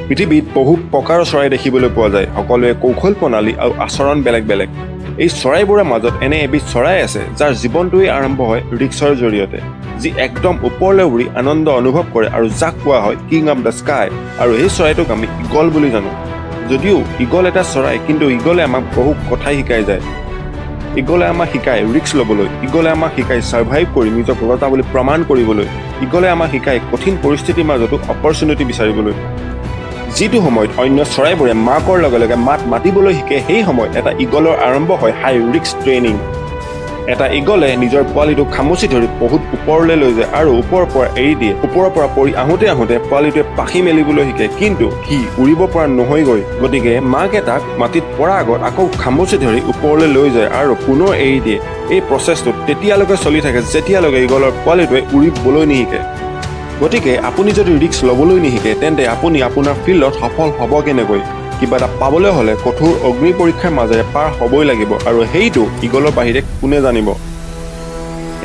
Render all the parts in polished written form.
পৃথিৱীত বহু প্ৰকাৰৰ চৰাই দেখিবলৈ পোৱা যায়। সকলোৰে কৌশল, প্ৰণালী আৰু আচৰণ বেলেগ বেলেগ। এই চৰাইবোৰৰ মাজত এনে এবিধ চৰাই আছে, যাৰ জীৱনটোৱেই আৰম্ভ হয় ৰিস্কৰ জৰিয়তে, যি একদম ওপৰলৈ উৰি আনন্দ অনুভৱ কৰে আৰু যাক কোৱা হয় কিং অফ the sky. আৰু এই চৰাইটোক আমি ইগল বুলি জানো। যদিও ইগল এটা চৰাই, কিন্তু ইগলে আমাক বহু কথাই শিকাই যায়। ইগলে আমাক শিকায় ৰিস্ক ল'বলৈ। ইগলে আমাক শিকায় ছাৰ্ভাইভ কৰি নিজক ৰজা বুলি প্ৰমাণ কৰিবলৈ। ইগলে আমাক শিকায় কঠিন পৰিস্থিতিৰ মাজতো অপৰচুনিটি বিচাৰিবলৈ। যিটো সময়ত অন্য চৰাইবোৰে মাকৰ লগে লগে মাত মাতিবলৈ শিকে, সেই সময়ত এটা ইগলৰ আৰম্ভ হয় হাই ৰিস্ক ট্ৰেইনিং। এটা ইগলে নিজৰ পোৱালিটোক খামুচি ধৰি বহুত ওপৰলৈ লৈ যায় আৰু ওপৰৰ পৰা এৰি দিয়ে। ওপৰৰ পৰা পৰি আহোঁতে আহোঁতে পোৱালিটোৱে পাখি মেলিবলৈ শিকে, কিন্তু সি উৰিব পৰা নহয়গৈ। গতিকে মাকে তাক মাটিত পৰাৰ আগত আকৌ খামুচি ধৰি ওপৰলৈ লৈ যায় আৰু পুনৰ এৰি দিয়ে। এই প্ৰচেছটো তেতিয়ালৈকে চলি থাকে, যেতিয়ালৈকে ইগলৰ পোৱালিটোৱে উৰিবলৈ নিশিকে। গতিকে আপুনি যদি ৰিস্ক ল'বলৈ নিশিকে, তেন্তে আপুনি আপোনাৰ ফিল্ডত সফল হ'ব কেনেকৈ? কিবা এটা পাবলৈ হ'লে কঠোৰ অগ্নি পৰীক্ষাৰ মাজেৰে পাৰ হ'বই লাগিব আৰু সেইটো ইগলৰ বাহিৰে কোনে জানিব?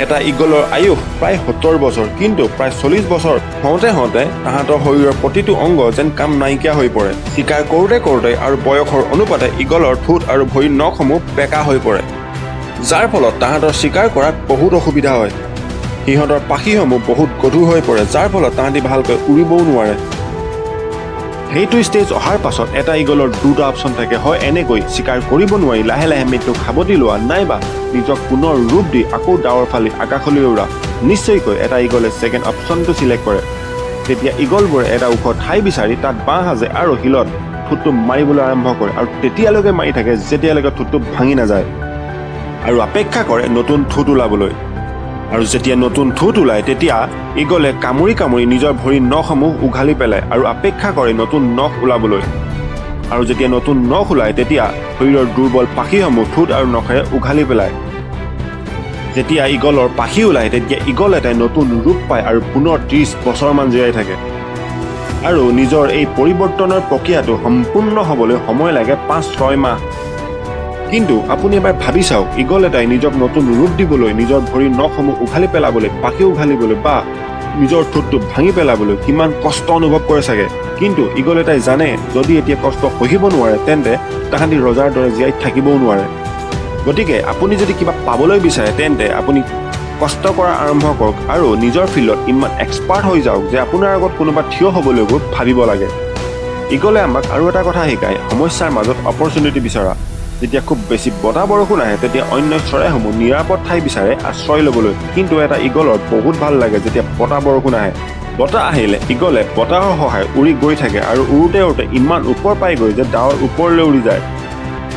এটা ইগলৰ আয়ুস প্ৰায় 70 বছৰ, কিন্তু প্ৰায় 40 বছৰ হওঁতে হওঁতে তাহাঁতৰ শৰীৰৰ প্ৰতিটো অংগ যেন কাম নাইকিয়া হৈ পৰে। চিকাৰ কৰোঁতে কৰোঁতে আৰু বয়সৰ অনুপাতে ইগলৰ ঠোঁট আৰু ভৰিৰ নখসমূহ বেঁকা হৈ পৰে, যাৰ ফলত তাহাঁতৰ চিকাৰ কৰাত বহুত অসুবিধা হয়। সিহঁতৰ পাখিসমূহ বহুত গধুৰ হৈ পৰে, যাৰ ফলত তাহাঁতি ভালকৈ উৰিবও নোৱাৰে। সেইটো ষ্টেজ অহাৰ পাছত এটা ইগলৰ দুটা অপশ্যন থাকে। হয় এনেকৈ চিকাৰ কৰিব নোৱাৰি লাহে লাহে মৃত্যুক সাৱটি লোৱা, নাইবা নিজক পুনৰ ৰূপ দি আকৌ ডাৱৰ ফালি আকাশলৈ উৰা। নিশ্চয়কৈ এটা ইগলে ছেকেণ্ড অপশ্যনটো চিলেক্ট কৰে। তেতিয়া ইগলবোৰে এটা ওখ ঠাই বিচাৰি তাত বাহ সাজে আৰু শিলত ঠোঁটটো মাৰিবলৈ আৰম্ভ কৰে আৰু তেতিয়ালৈকে মাৰি থাকে, যেতিয়ালৈকে ঠোঁটটো ভাঙি নাযায় আৰু অপেক্ষা কৰে নতুন ঠোঁট ওলাবলৈ। আৰু যেতিয়া নতুন ঠোঁট ওলায়, তেতিয়া ইগলে কামুৰি কামুৰি নিজৰ ভৰিৰ নখসমূহ উঘালি পেলায় আৰু অপেক্ষা কৰে নতুন নখ ওলাবলৈ। আৰু যেতিয়া নতুন নখ ওলায়, তেতিয়া শৰীৰৰ দুৰ্বল পাখিসমূহ ঠোঁট আৰু নখেৰে উঘালি পেলায়। যেতিয়া ইগলৰ পাখি ওলায়, তেতিয়া ইগল এটাই নতুন ৰূপ পায় আৰু পুনৰ 30 বছৰমান জীয়াই থাকে। আৰু নিজৰ এই পৰিৱৰ্তনৰ প্ৰক্ৰিয়াটো সম্পূৰ্ণ হ'বলৈ সময় লাগে 5-6 মাহ। কিন্তু আপুনি এবাৰ ভাবি চাওক, ইগল এটাই নিজক নতুন ৰূপ দিবলৈ, নিজৰ ভৰিৰ নখসমূহ উঘালি পেলাবলৈ, পাখি উঘালিবলৈ বা নিজৰ ঠোঁটটো ভাঙি পেলাবলৈ কিমান কষ্ট অনুভৱ কৰে চাগে। কিন্তু ইগল এটাই জানে, যদি এতিয়া কষ্ট সহিব নোৱাৰে, তেন্তে তাহাঁতি ৰজাৰ দৰে জীয়াই থাকিবও নোৱাৰে। গতিকে আপুনি যদি কিবা পাবলৈ বিচাৰে, তেন্তে আপুনি কষ্ট কৰা আৰম্ভ কৰক আৰু নিজৰ ফিল্ডত ইমান এক্সপাৰ্ট হৈ যাওক যে আপোনাৰ আগত কোনোবা থিয় হ'বলৈকো ভাবিব লাগে। ইগলে আমাক আৰু এটা কথা শিকায়, সমস্যাৰ মাজত অপৰচুনিটি বিচৰা। যেতিয়া খুব বেছি বতাহ বৰষুণ আহে, তেতিয়া অন্য চৰাইসমূহ নিৰাপদ ঠাই বিচাৰে আশ্ৰয় ল'বলৈ। কিন্তু এটা ইগলৰ বহুত ভাল লাগে যেতিয়া বতাহ বৰষুণ আহে। বতাহ আহিলে ইগলে বতাহৰ সহায়ত উৰি গৈ থাকে আৰু উৰোতে উৰোতে ইমান ওপৰ পায়গৈ যে ডাৱৰ ওপৰলৈ উৰি যায়।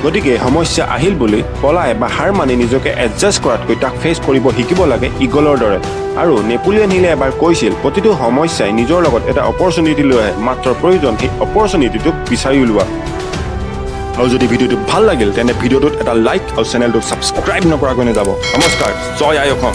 গতিকে সমস্যা আহিল বুলি পলাই বা হাৰ মানি নিজকে এডজাষ্ট কৰাতকৈ তাক ফেচ কৰিব শিকিব লাগে ইগলৰ দৰে। আৰু নেপোলিয়ন হিলে এবাৰ কৈছিল, প্ৰতিটো সমস্যাই নিজৰ লগত এটা অপৰচুনিটি লৈ আহে, মাত্ৰ প্ৰয়োজন সেই অপৰচুনিটিটোক বিচাৰি উলিওৱা। আৰু যদি ভিডিঅ'টো ভাল লাগিল, তেন্তে ভিডিঅ'টোত এটা লাইক আৰু চেনেলটো ছাবস্ক্ৰাইব নকৰাকৈ নাযাব। নমস্কাৰ, জয় আই অসম।